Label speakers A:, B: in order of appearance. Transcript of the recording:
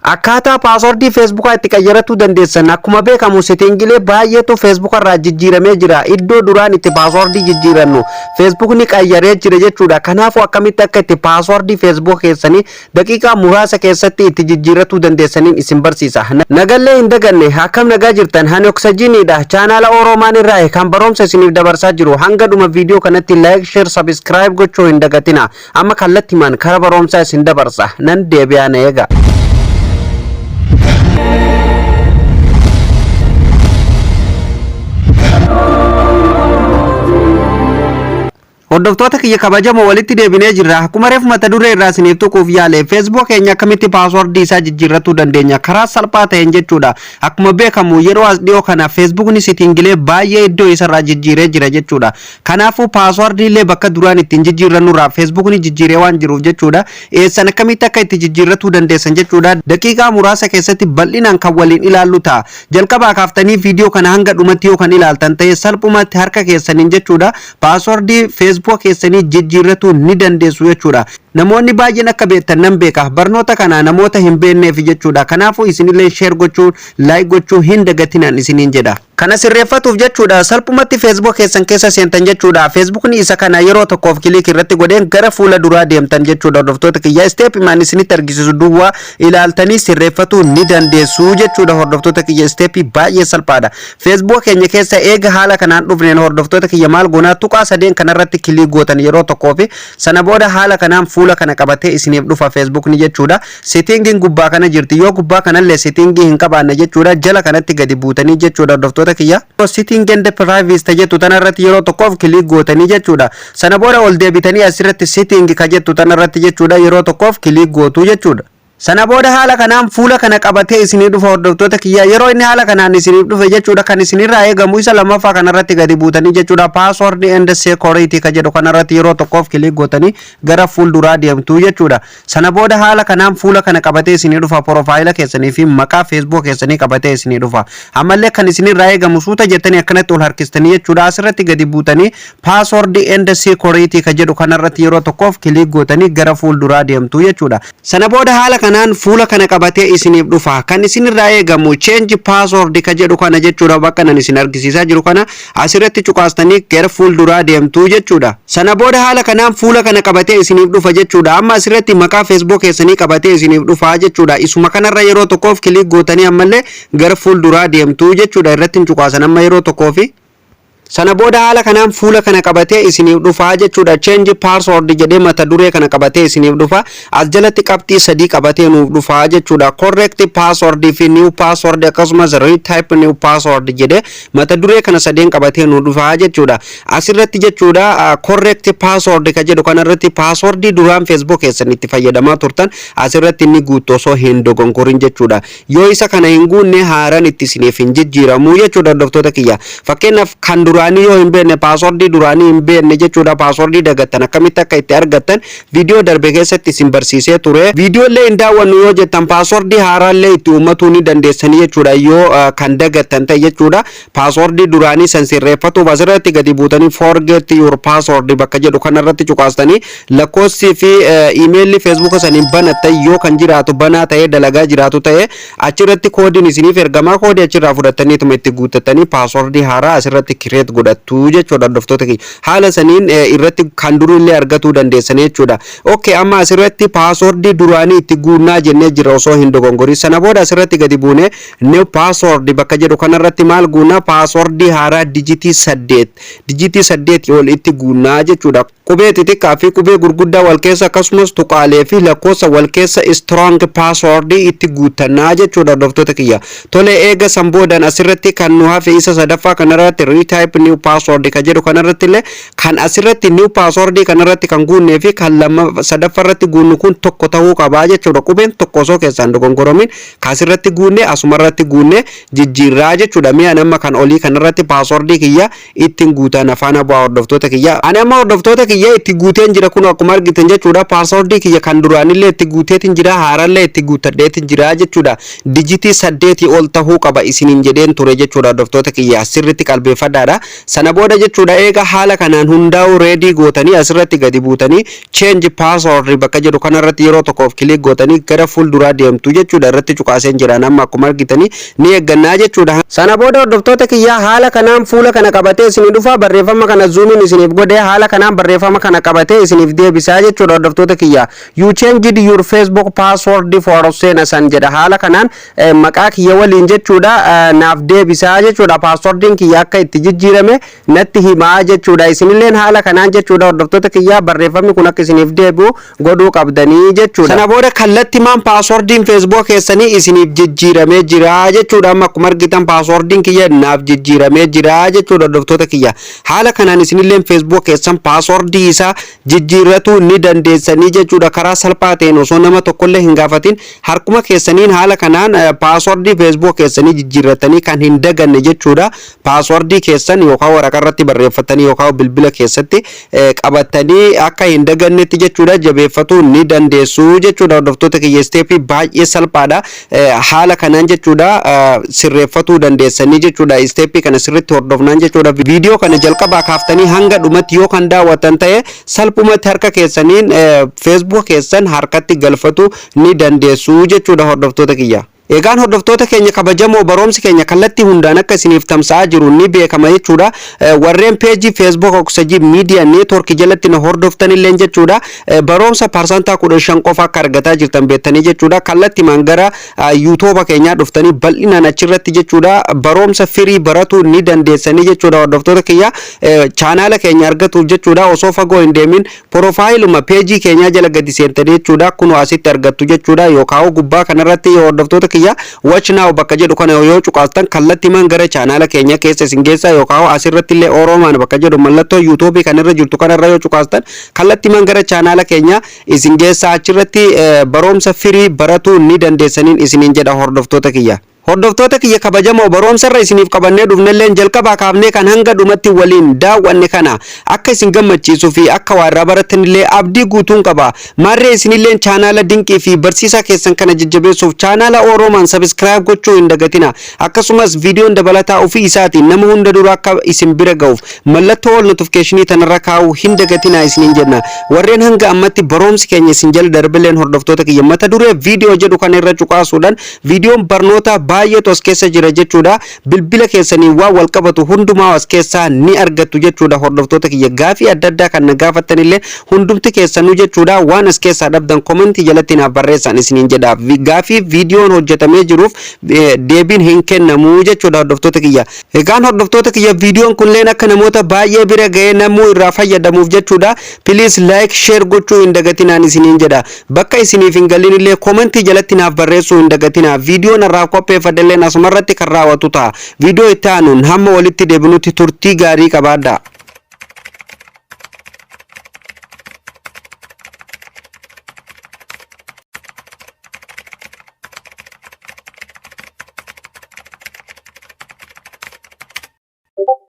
A: Akkaataa passwordii Facebookaa itti qayyaratuu dandeessan. Akkuma beekamu, settingilee baay'eetu Facebooka irraa jijjiiramee jira. Iddoo duraan itti passwordii jijjiirannu Facebookni qayyaree jira jechuudha. Kanaafuu akkamitti akka itti passwordii Facebook keessanii daqiiqaa muraasa keessatti itti jijjiiratuu dandeessaniin isin barsiisa. Nagallee hin daganne. Akkam nagaa jirtan? Hani Oksajiniidha. Chaanaala Oroomaan irraa kan barumsa isiniif dabarsaa jiru. Hanga dhuma viidiyoo kanatti like, share, subscribe gochuu hin dagatina. Amma kallattimaan kara barumsaa isin dabarsa. Nan deebi'aa, na eega. Hordoftoota kiyya kabajamoo, walitti deebinee jirra. Akkuma reefu mata duree irraa isiniif tuquuf yaale, Facebook keenya akkamitti passwordii isaa jijjiirrachuu dandeenya karaa salphaa ta'een jechuudha. Akkuma beekamu, yeroo as dhiyoo kana Facebookni settingilee baay'ee iddoo isarraa jijjiiree jira jechuudha. Kanaafuu passwordii illee bakka duraan ittiin jijjiirrannu irraa Facebookni jijjiiree waan jiruuf jechuudha. Eessan akkamitti akka itti jijjiirrachuu dandeessan jechuudha. Daqiiqaa muraasa keessatti bal'inaan kan waliin ilaallu ta'a. Jalqabaa kaaftanii viidiyoo kana hanga dhumatti yoo kan ilaaltan ta'e, salphumatti harka keessaniin jechuudha, passwordii Facebook keessanii jijjiirratuu ni dandeessu jechuudha. Namoonni baay'een akka beektan nan beeka. Barnoota kana namoota hin beekneef jechuudha. Kanaafuu isinillee share gochuu, like gochuu hin dagatinaan isiniin jedha. Kana sirreeffatuuf jechuudha, salphumatti Facebook keessan keessa seentan jechuudha. Facebookni isa kana yeroo tokkoof click irratti godheen gara fuula duraa deemtan jechuudha. Hordoftoota kiyya, step maan isinitti argisiisu duwwaa ilaaltanii sirreeffatuu ni dandeessu jechuudha. Hordoftoota kiyya, stepii baay'ee salphaadha. Facebook keenya keessa eega haala kanaan dhufneen, hordoftoota kiyya, maal goonaa? Tuqaa sadeen kanarratti click gootan yeroo tokkoof. Sana booda haala kanaan fuula kana qabatee isiniif dhufa Facebookni jechuudha. Settingiin gubbaa kana jirti. Yoo gubbaa kanallee settingii hin qabaanne jechuudha, jala kanatti gadi buutanii jechuudha, hordoftoota kiyya. Setting and privacy jettu tanarratti yeroo tokkoof click gootanii jechuudha. Sana booda ol deebitanii asirratti setting ka jettu tanarratti jechuudha, yeroo tokkoof click gootuu jechuudha. Sana booda haala kanaan fuula kana qabatee isinii dhufa, hordoftoota kiyyaa. Yeroo inni haala kanaan isiniif dhufe jechuudha, kan isinirraa eegamu isa lammaffaa kanarratti gadi buutanii jechuudha, password and security ka jedhu kanarratti yeroo tokkoof click gootanii gara fuulduraa deemtu jechuudha. Sana booda haala kanaan fuula kana qabatee isinii dhufa. Profile keessanii fi maqaa Facebook keessanii qabatee isinii dhufa. Ammallee kan isinirraa eegamu suuta jettanii akkanatti ol harkistanii jechuudha, asirratti gadi buutanii password and security ka jedhu kanarratti yeroo tokkoof click gootanii gara fuulduraa deemtu jechuudha. Sana booda haala kanaan fuula kana qabatee isiniif dhufa. Kan isinirraa eegamu change password ka jedhu kana jechuudha. Bakka nan isin argisiisaa jiru kana asirratti cuqaastanii gara fuulduraa deemtu jechuudha. Sana booda haala kanaan fuula kana qabatee isiniif dhufa jechuudha. Amma asirratti maqaa Facebook keessanii qabatee isiniif dhufa jechuudha. Isuma kanarra yeroo tokkoof click gootanii ammallee gara fuulduraa deemtu jechuudha. Irratti hin cuqaasan amma yeroo tokkoofi. Sana booda haala kanaan fuula kana qabatee isiniif dhufa jechuudha. Change password jedhee mata duree kana qabatee isiniif dhufa. As jalatti qabxii sadii qabatee nuuf dhufa jechuudha. Correct password fi new password, akkasumas retype new password jedhee mata duree kana sadeen qabatee nuuf dhufa jechuudha. Asirratti jechuudha, correct password ka jedhu kanarratti passwordii duraan Facebook keessan itti fayyadamaa turtan asirratti inni guutuu osoo hin dogongorin jechuudha. Yoo isa kana hin guunne, haaraan itti isiniif hin jijjiiramu jechuudha, hordoftoota kiyya. Fakkeenyaaf, kan duraanii yoo hin beekne, passwordii duraanii hin beekne jechuudha, passwordii dagattan, akkamitti akka itti argattan viidiyoo darbe keessatti isin barsiisee ture. Viidiyoo illee hin daawwannu yoo jettan, passwordii haaraallee itti uummatuu ni dandeessanii jechuudha. Yoo kan dagattan ta'e jechuudha, passwordii duraanii san sirreeffatuuf asirratti gadi buutanii forget your password bakka jedhu kanarratti cuqaastanii, lakkoofsii fi iimeelli Facebooka saniin banattan yoo kan jiraatu, banaa ta'ee dalagaa jiraatu ta'e, achirratti koodiin isiniif ergamaa. Koodii achirraa fudhattaniituma itti guuttatanii passwordii haaraa asirratti create godhattu jechuudha, hordoftoota kiyya. Haala saniin irratti kan durillee argatuu dandeessan jechuudha. Okay, amma asirratti passwordii duraanii itti guunnaa jennee jira osoo hin dogongorin. Sana booda asirratti gadi buunee new password bakka jedhu kanarratti maal guunnaa? Passwordii haaraa digitii 8, digitii 8 ol itti guunnaa jechuudha. Qubee xixiqqaa fi qubee gurguddaa wal keessa, akkasumas tuqaalee fi lakkoofsa wal keessa, strong password itti guuttannaa jechuudha, hordoftoota kiyya. Tole, eega san boodan asirratti kan nu hafe isa sadaffaa kanarratti retype new password ka jedhu kanarratti illee, kan asirratti new password kanarratti kan guunnee fi kan lama sadaffaa irratti guunnu kun tokko ta'uu qabaa jechuudha. Qubeen tokko osoo keessaan dogongoromin kasirratti guunne asumarratti guunne jijjiirraa jechuudha. Mi'a nama kan olii kanarratti passwordii kiyya ittiin guutan afaan bu'aa, hordoftoota kiyya. Ani amma, hordoftoota kiyya, kiyya, itti guuteen jira. Kun akkuma argitan jechuudha, passwordii kiyya kan duraanillee itti guuteetiin jira, haarallee itti guuttadheetiin jira jechuudha. Digitii 8 ol tahuu qaba isiniin jedheen ture jechuudha. Hordoftoota kiyya, sirritti qalbeeffadhaadha. Sana booda jechuudha, eega haala kanaan hundaa'u ready gootanii, asirratti gadi buutanii "change password" bakka jedhu kanarratti yeroo tokkoof click gootanii gara fuulduraa deemtu jechuudha. Irratti cuqaaseen jira amma, akkuma argitanii ni eeggannaa jechuudha. Sana booda, hordoftoota kiyyaa, haala kanaan fuula kana qabatee isinii dhufa. Barreeffama kana zoomiin isiniif godhee, haala kanaan barreeffama kana qabatee isiniif deebisaa jechuudha. Hordoftoota kiyya, "You changed your Facebook password for Hussein Hassan" jedha. Haala kanaan maqaa kiyya waliin jechuudha naaf deebisaa jechuudha. Passwordiin kiyya akka itti jijjiirame natti himaa jechuudha. Isinilleen haala kanaan jechuudha, hordoftoota kiyyaa, barreeffamni kun akka isiniif deebi'u godhuu qabdanii jechuudha. Sana booda kallattimaan passwordiin Facebook keessanii isiniif jijjiiramee jira jechuudha. Amma akkuma argitan passwordiin kiyya naaf jijjiiramee jira jechuudha. Hordoftoota kiyya, haala kanaan isinilleen Facebook keessan passwordii isaa jijjiirratuu ni dandeessanii jechuudha. Karaa salphaa ta'een, osoo nama tokkollee hin gaafatin, harkuma keessaniin haala kanaan passwordii Facebook keessanii jijjiirratanii kan hin daganne jechuudha. Passwordii keessan yookaan waraqaa irratti barreeffatanii yookaan bilbila keessatti qabatanii akka hin dagannetti jechuudha jabeeffatuu ni dandeessu jechuudha. Hordoftoota kiyya, stepii baay'ee salphaadha. Haala kanaan jechuudha sirreeffatuu dandeessanii jechuudha. Stepii kana sirriitti hordofnaan jechuudha, viidiyoo kana jalqabaa kaaftanii hanga dhumatti yoo kan daawwattan ta'e, salphumatti harka keessaniin Facebook keessan harkatti galfatu ni dandeessu jechuudha, hordoftoota kiyya. Egaan hordoftoota keenya kabajamoo, barumsi keenya kallattii hundaan akka isiniif tamsa'aa jiru ni beekama jechuudha. Warreen pageii Facebook Oksajii Miidiyaa Network jalatti na hordoftan illeen jechuudha, barumsa 15% qofa akka argataa jirtan beektanii jechuudha. Kallattiimaan gara YouTubea keenyaa dhuftanii bal'inaan achirratti jechuudha barumsa firii baratuu ni dandeessanii jechuudha. Hordoftoota kiyya, chaanaala keenya argatuuf jechuudha, osoo fagoo hin deemin profileuma pageii keenyaa jala gadi seentanii jechuudha, kunoo asitti argattu jechuudha. Yookaan gubbaa kanarratti, hordoftoota kiyya, "watch now" bakka jedhu kana yoo cuqaastan, kallattiimaan gara chaanaala keenya keessa isin geessa. Yookaan asirratti illee Oroomaan bakka jedhu, mallattoo YouTubeii kanarra jirtu kanarra yoo cuqaastan, kallattiimaan gara chaanaala keenya isin geessa. Achirratti barumsa firii baratuu ni dandeessaniin isiniin jedha, hordoftoota kiyya. Hordoftoota kiyya kabajamoo, barumsarra isiniif qabannee dhufnelleen jalqabaa kaafnee kan hanga dhumatti waliin daawwanne kana akka isin gammachiisuu fi akka waa irraa barattanillee abdii guutuun qaba. Maarree isinilleen chaanaala dinqii fi barsiisaa keessan kana jajjabeessuuf chaanaala Oroomaan subscribe gochuu hin dagatina. Akkasumas viidiyoon dabalataa ofii isaatiin nama hunda dura akka isin bira ga'uuf mallattoo ol notificationii tanarra kaa'uu hin dagatina isiniin jenna. Warreen hanga ammatti barumsi keenya isin jala darbileen, hordoftoota kiyya, mata duree viidiyoo jedhu kana irra cuqaasuudhaan viidiyoon barnoota baay'eetu as keessa jira jechuudha. Bilbila keessanii waan wal qabatu hundumaa as keessaa ni argattu jechuudha. Hordoftoota kiyya, gaafii adda addaa kan na gaafattanillee hundumti keessanuu jechuudha, waan as keessaa dhabdan commentii jalatti naaf barreessan isiniin jedha. Gaafii viidiyoon hojjetamee jiruuf deebiin hin kennamu jechuudha, hordoftoota kiyya. Egaan hordoftoota kiyya, viidiyoon kunilleen akka namoota baay'ee bira ga'ee namuu irraa fayyadamuuf jechuudha, please like, share gochuu hin dagatinaan isiniin jedha. Bakka isiniif hin galin illee commentii jalatti naaf barreessuu hin dagatinaa. Viidiyoon irraa qopheeffadhelleen asumarratti kan raawwatu ta'a. Viidiyoo itti aanuun hamma walitti deebinutti turtii gaarii qabaadha.